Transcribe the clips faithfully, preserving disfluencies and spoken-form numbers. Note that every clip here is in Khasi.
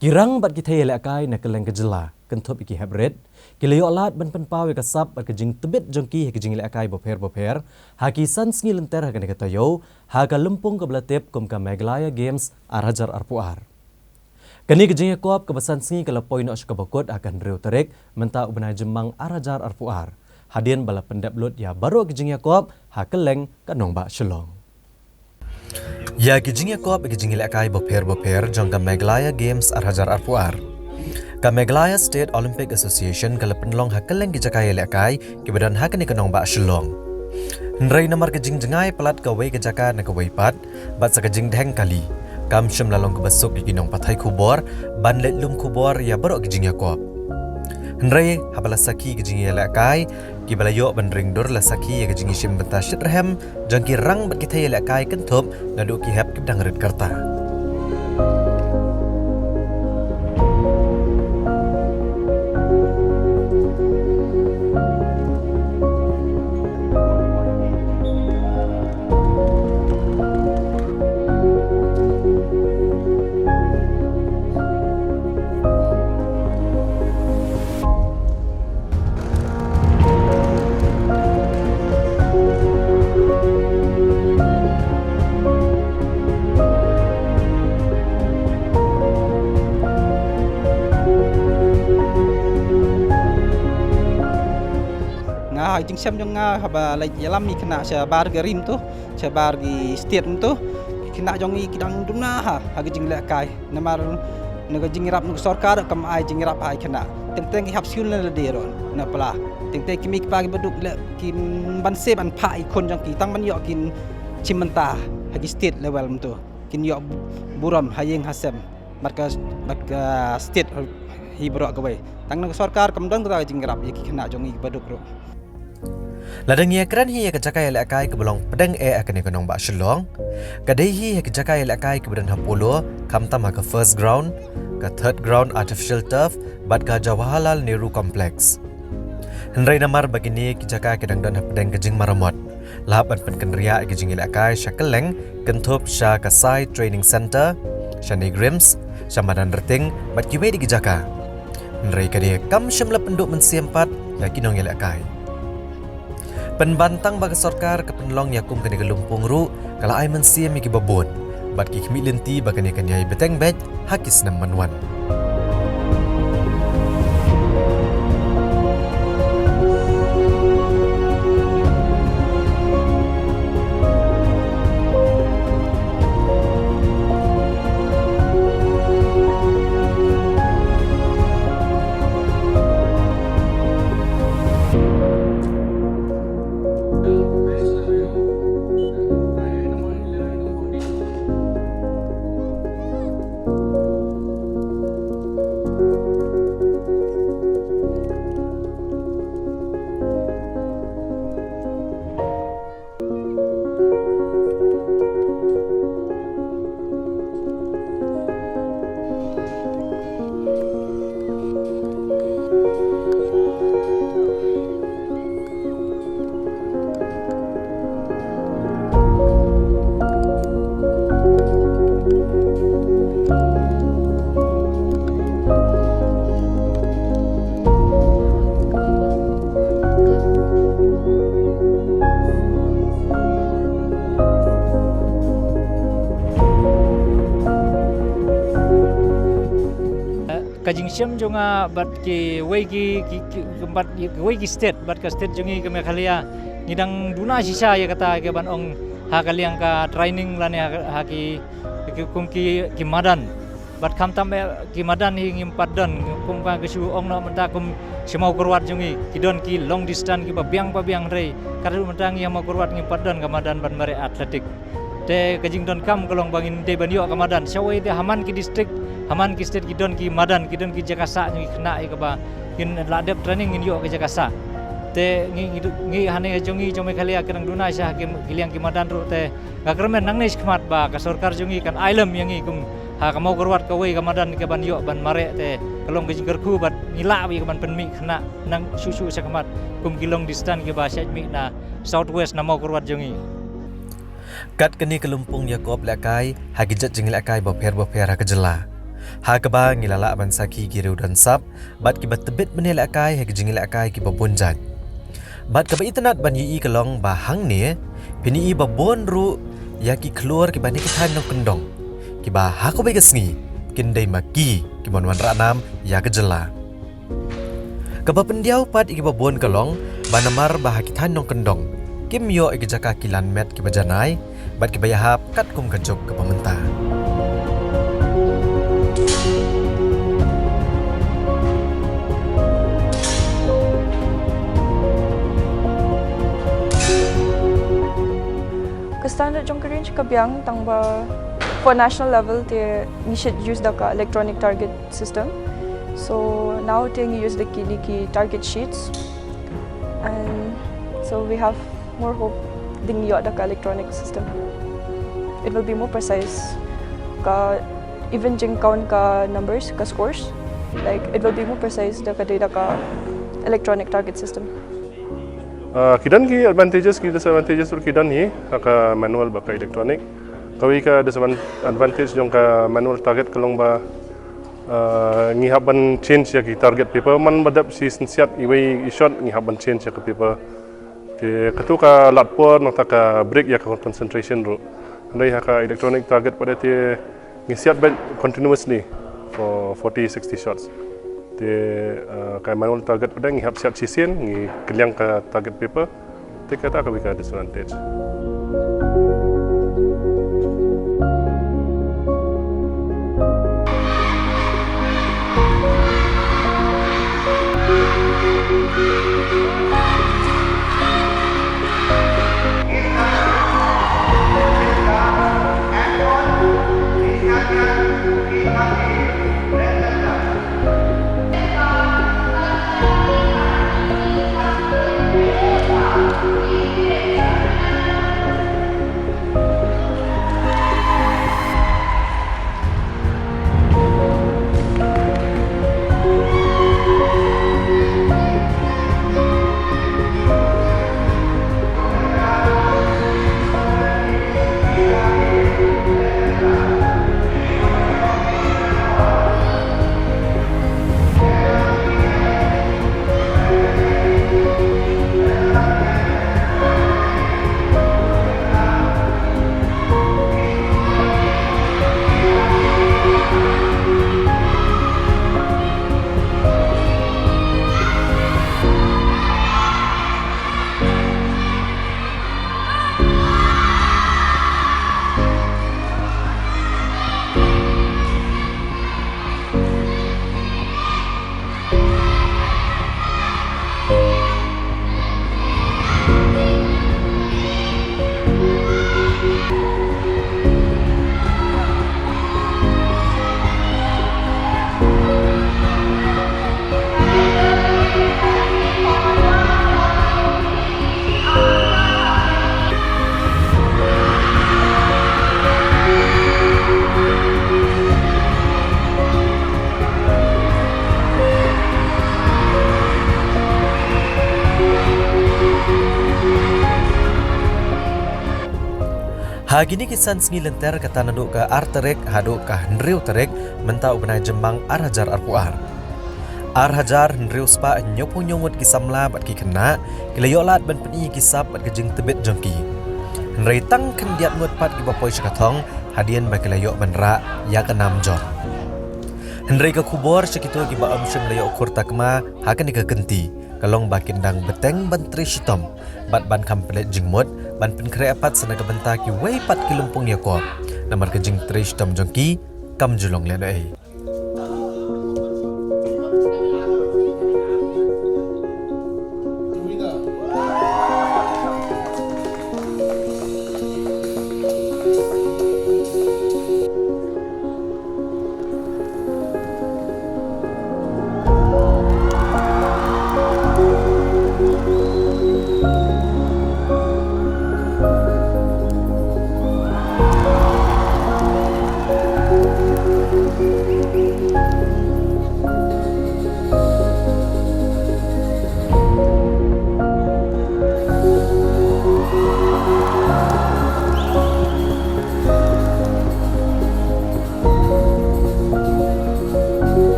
Ki rang bad ki thei ïalehkai na kylleng ka jylla, kynthup ïa ki hep rit, ki la ïoh lad ban pynpaw ïa ka sap bad ka jingtbit jong ki ha ki jingïalehkai bapher bapher ha ki san sngi lynter ha kane ka taïew, ha ka lympung kaba la tip kum ka Meghalaya Games ar hajar arphew ar. Kane ka jingïakop kaba san sngi ka la poi noh sha kaba kut ha ka hynriew tarik mynta u bnai Jymmang ar hajar arphew ar, hadien ba la pyndep lut ïa baroh ki jingïakop ha kylleng ka nongbah Shillong. Ïa ki jingïakop ïa ki jingïalehkai bapher bapher jong ka Meghalaya Games ar hajar arphew ar, ka Meghalaya State Olympic Association ka la pynlong ha kylleng ki jaka ïalehkai kiba don ha kane ka nongbah Shillong. Hynrei namar ka jingjngai palat kawei ka jaka na kawei pat bad sa ka jingdheng kali, kam shym la long kaba suk ïa ki nongpathai khubor ban leit lum khubor ïa baroh ki jingïakop. Hynrei haba la sakhi ki jingïalehkai kiba la ïoh ban ring dur, la sakhi ïa ka jingïashim bynta shitrhem jong ki rang bad ki thei ïalehkai, kynthup naduh ki hep kiba dang rit karta. Nga ha jingshem jong nga haba leit ïalam ïa ki khynnah shabar ka ri mynta, shabar ki state mynta, ki khynnah jong ngi ki dang duna ha, ha ka jinglehkai. Namar na ka jingïarap na ka sorkar kam ai jingïarap ha ki khynnah. Teng teng ki hap skul na lade ruh na pla. Teng teng ki mei ki pa kiba duk leh kim ban sep ban phah ïa ki khun jong ki tang ban ïoh kin shim bynta ha ki state level mynta. Kin ïoh burom ha ïing ha sem bad ka, bad ka state hi baroh kawei. Tang na ka sorkar kam don kata ka jingïarap ïa ki khynnah jong ngi kiba duk ruh. Lada ngi ïakren hi ïa ka jaka ïalehkai kaba long pdeng eh ha kane ka nongbah Shillong, ka dei hi ha ka jaka ïalehkai kaba don ha Polo, khamtam ha ka First Ground, ka Third Ground Artificial Turf bad ka Jawaharlal Nehru Complex. Hynrei namar ba kine ki jaka ki dang don hapdeng ka jingmaramot, la hap ban pynkynriah ïa ka jingïalehkai sha kylleng, kynthup sha ka Sai Training Centre, sha NEIGRIHMS, sha Madan Rting bad kiwei de ki jaka. Hynrei kane kam shym la pynduh mynsiem pat ïa ki nongïalehkai. Pynban tang ba ka sorkar ka pynlong ïa kum kane ka lympung ruh ka la ai mynsiem ïa kiba bun bad ki khmih lynti ba kane kan ïai bteng beit ha ki snem ban wan. Ka jingshem jong nga bad kiwei ki, ki, ki, bad kiwei ki state, bad ka state jong ngi ka Meghalaya, ngi dang duna shisha ïa kata ka ban ong ha ka liang ka training lane ha, ha ki, ki, kum ki, ki madan. Bad khamtam eh ki madan hi ngim pat don, kum ka, ka shu ong noh mynta kum sha Mawkyrwat jong ngi, ki don ki long distance kiba biang ba biang, hynrei ka ruh mynta ngi ha Mawkyrwat ngim pat don ka madan ban mareh athletic. Te ka jingdonkam ka long ba ngin dei ban ïoh ka madan. Shawei te ha man ki district, ha man ki state ki don ki madan, ki don ki jaka sah jong ki khynnah ïa kaba ngin lah dep training ngin ïoh ka jaka sah. Te ngi, ngi, ngi hangne jong ngi jong Meghalaya ki dang duna shisha ki, ki liang ki madan ruh te nga kyrmen nangne shakhmat ba ka sorkar jong ngi kan ai lem ïa ngi kum ha ka Mawkyrwat kawei ka madan ka ban ïoh ban mareh te ka long ka jingkyrkhu bad ngi lah ïa ka ban pynmih khynnah nang shuh shuh shakhmat kum ki long distance kiba shait mih na South West na Mawkyrwat jong ngi. Kat kane ka lympung ïakop lehkai ha ki jait jingïalehkai bapher bapher ha ka jylla, Ha kaba ngi la lah ban sakhi ki riewdon sap bad kiba tbit mynne lehkai ha ki jingïalehkai kiba bun jait. Bad kaba itynnad ban ïohi ka long ba hangne phin ïohi ba bun ruh ïa ki khlur kiba na ki thaiñ nongkyndong, kiba ha kawei ka sngi kin dei ma ki ki ban wanrah nam ïa ka jylla. Kaba pyndiaw pat ïa kiba bun ka long ba namar ba ha ki thaiñ nongkyndong kim ïoh ïa ki jaka kilan met kiba janai bad kiba ïahap katkum ka juk kaba mynta. Ka standard jong ka range ka biang, tang ba for national level te ngi shu use da ka electronic target system. So now te ngi use da kine ki target sheets. And so we have more hope dang ïoh da ka electronic system. It will be more precise. Ka even jingkount ka numbers, ka scores, like, it will be more precise da ka dei da ka electronic target system. Ah, ki don ki advantages, ki disadvantages ruh ki don hi ha ka manual bad ka electronic. Kawei ka disadvantage jong ka manual target ka long ba, ah, ngi hap ban change ïa ki target paper man ba dep shi synsiat, iwei i shot ngi hap ban change ïa ka paper. Te katu ka lad por nangta ka break ïa ka concentration ruh. Hynrei ha ka electronic target pat te ngi siat beit continuously for forty, sixty shots. Te, uh, ka manual target pat ngi hap siat shisien, ngi kylliang ka target paper. Te kata kawei ka disadvantage. Ha kine ki san sngi lynter, kata naduh ka ar tarik haduh ka hynriew tarik mynta u bnai Jymmang ar hajar arphew ar, ar hajar hynriew spah hynñiewphew hynñiew ngut ki samla bad ki khynnah ki la ïoh lad ban pyni ïa ki sap bad ka jingtbit jong ki. Hynrei tang khyndiat ngut pat kiba poi sha ka thong hadien ba ki la ïoh ban rah ïa ka nam jong. Hynrei ka khubor sha kito kiba ym shym la ïoh khur takma ha kane ka kynti ka long ba kin dang bteng ban trei shitom bad ban kham pynleit jingmut ban pynkhreh pat sa na ka bynta kiwei pat ki lympung ïakop, namar ka jingtrei shitom jong ki kam ju long lehnohei.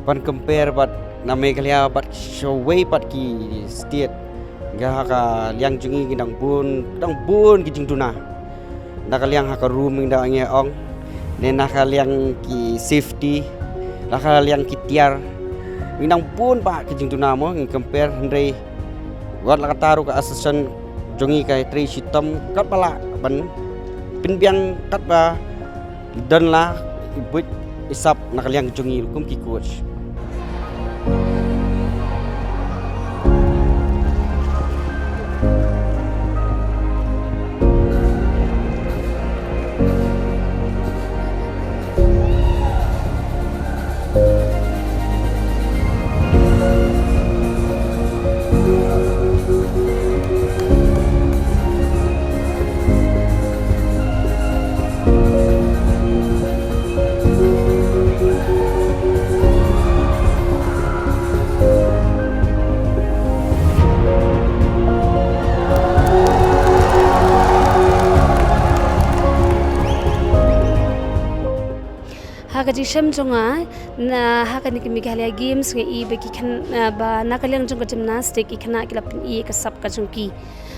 Ban compare bad na Meghalaya bad shawei pat ki state, nga ha ka liang jong ngi ngi dang bun, dang bun ki jingduna. Na ka liang ha ka room ngi dang ngi ong, ne na ka liang ki safety, na ka liang ki tiar, ngi dang bun pat ki jingduna mo, ngi compare, hynrei wat la katta ruh ka association jong ngi ka trei shitom katba lah ban pynbiang katba don la i buit i sap na ka liang jong ngi ruh kum ki coach. Ha ka jingshem jong nga, na ha kane ka Meghalaya Games nga i ba ki khynnah, ba na ka liang jong ka gymnastic ki khynnah ki la pyni ka sap ka jong ki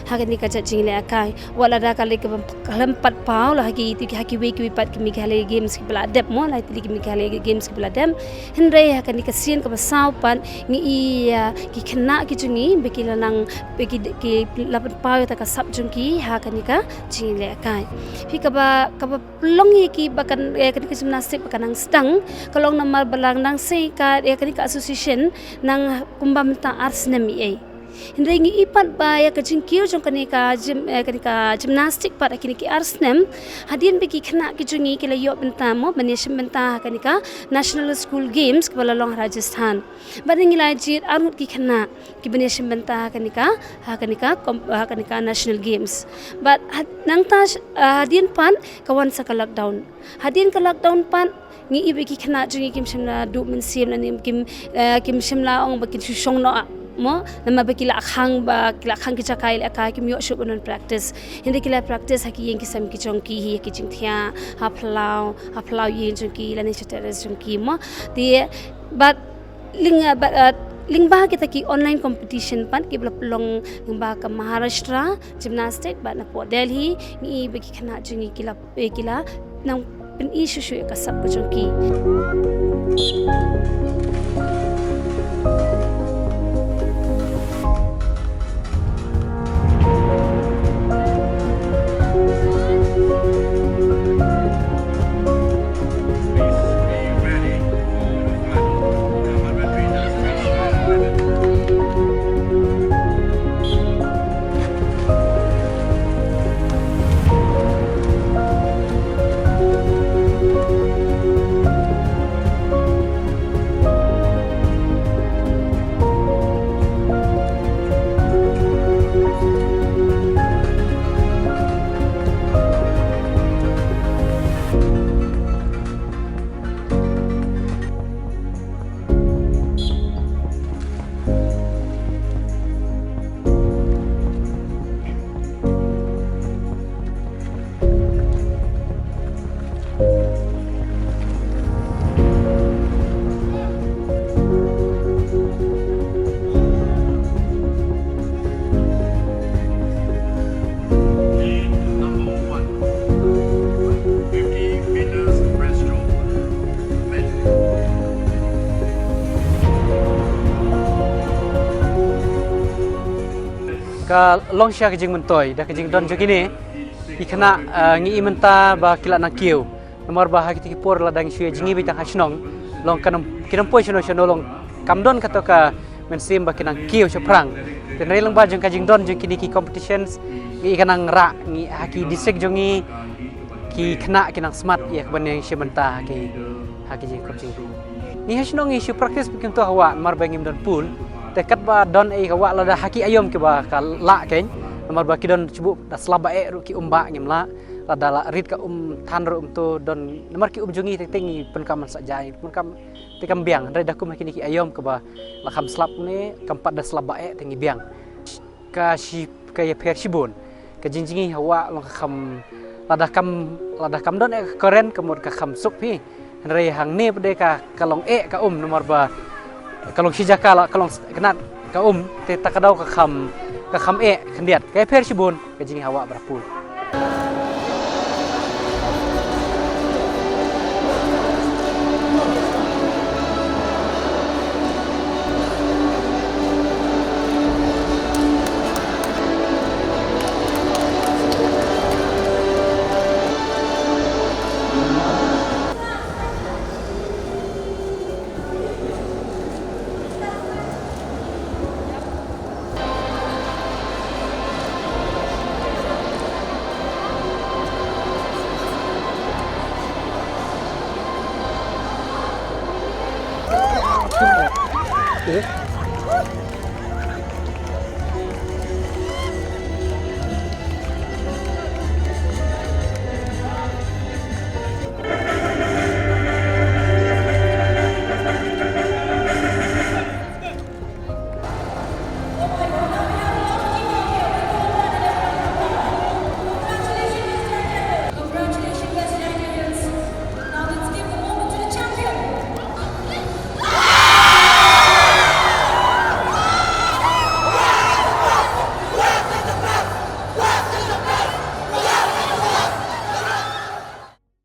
ha kane ka jait jingleh kai. Wat lada ka leh kaba khlem pat paw la ha ki, ha kiwei kiwei pat ki Meghalaya Games kiba la dep mo, la ki Meghalaya Games kiba la dep. Hynrei ha kane ka sien kaba saw pat ngi i, ah, ki khynnah ki jong ngi ba ki la nang, ba ki, ki la pynpaw ïa ka sap jong ki ha kane ka jingleh kai. Phi kaba, kaba pynlong ïa ki ba kan, eh, kane ka gymnastic ba kan nang sdang, ka long namar ba la nang sei ka, eh, kane ka association nang kumba mynta ar snem i ei. Hynrei ngi i pat ba ïa ka jingkiew jong kane ka gym, eh, kane ka gymnastic pat ha kine ki ar snem, hadien ba ki khynnah ki jong ngi ki la ïoh bynta mo ban ïashim bynta ha kane ka National School Games kaba la long ha Rajasthan. Bad ngi la jied arngut ki khynnah kiban ïashim bynta ha kane ka, ha kane ka kom-, ha kane ka National Games. Bad had-, nangta sh-, ah, hadien pat ka wan sa ka lockdown. Hadien ka lockdown pat ngi i ba ki khynnah jong ngi kim shym la duh mynsiem lane kim, eh, kim shym la ong ba kin shu shong noh mo, namar ba ki la khang, ba ki la khang ki jaka ïalehkai, kim ïoh shuh ban practice. Hynrei ki la practice ha ki ïing ki sem ki jong ki, ha ki jingthiah, ha phyllaw, ha phyllaw ïing jong ki lane sha terrace jong ki mo. Te bad lyng-, ah, bad, ah, lyngba kita ki online competition pat kiba la pynlong lyngba ka Maharashtra Gymnastic bad napoh Delhi, ngi i ba ki khynnah jong ngi ki la, eh, ki la nang pyni shuh shuh ïa ka sap ka jong ki. Lane number one, fifty meters breaststroke. Ka long shisha ka jingmyntoi da ka jingdon jong kine ki khynnah, eh, ngi i mynta ba ki la nang kiew. Namar ba ha kito ki por lada ngi shu ïa jingïabit tang ha shnong, long ka nam, ki nam poi shano shano long kam don kato ka mynsiem ba ki nang kiew shaphrang. Te hynrei lyngba jong ka jingdon jong kine ki competitions, ngi i ka nang rah, ngi ha ki district jong ngi ki khynnah ki nang smat ïa ka ban ïashim bynta ha ki, ha ki jingkup jingkup. Ngi ha shnong ngi shu practice beit kumto ha wah namar ba ngim don pool. Te katba don ei ha wah lada ha ki aïom kiba ka lah kein, namar ba ki don shibun da sla ba eh ruh ki um ba ngim lah. Lada la rit ka um than ruh um to don namar ki um jong ngi te, te ngi pyndonkam ban sah jai, pyndonkam te kam biang, hynrei da kum ha kine ki aïom kaba la kham slap ne kam pat da slap ba eh te ngi biang. Ka shi, ka ïapher shibun. Ka jingjngi ha wah long ka kham, lada kam, lada kam don eh ka current ka mut ka kham suk phi. Hynrei hangne pat de ka, ka long eh ka um namar ba ka long shi jaka la, ka long s-, kynat ka um, te ta ka daw ka kham, ka kham eh khyndiat. Ka pher shibun ka jinghawa bra pul.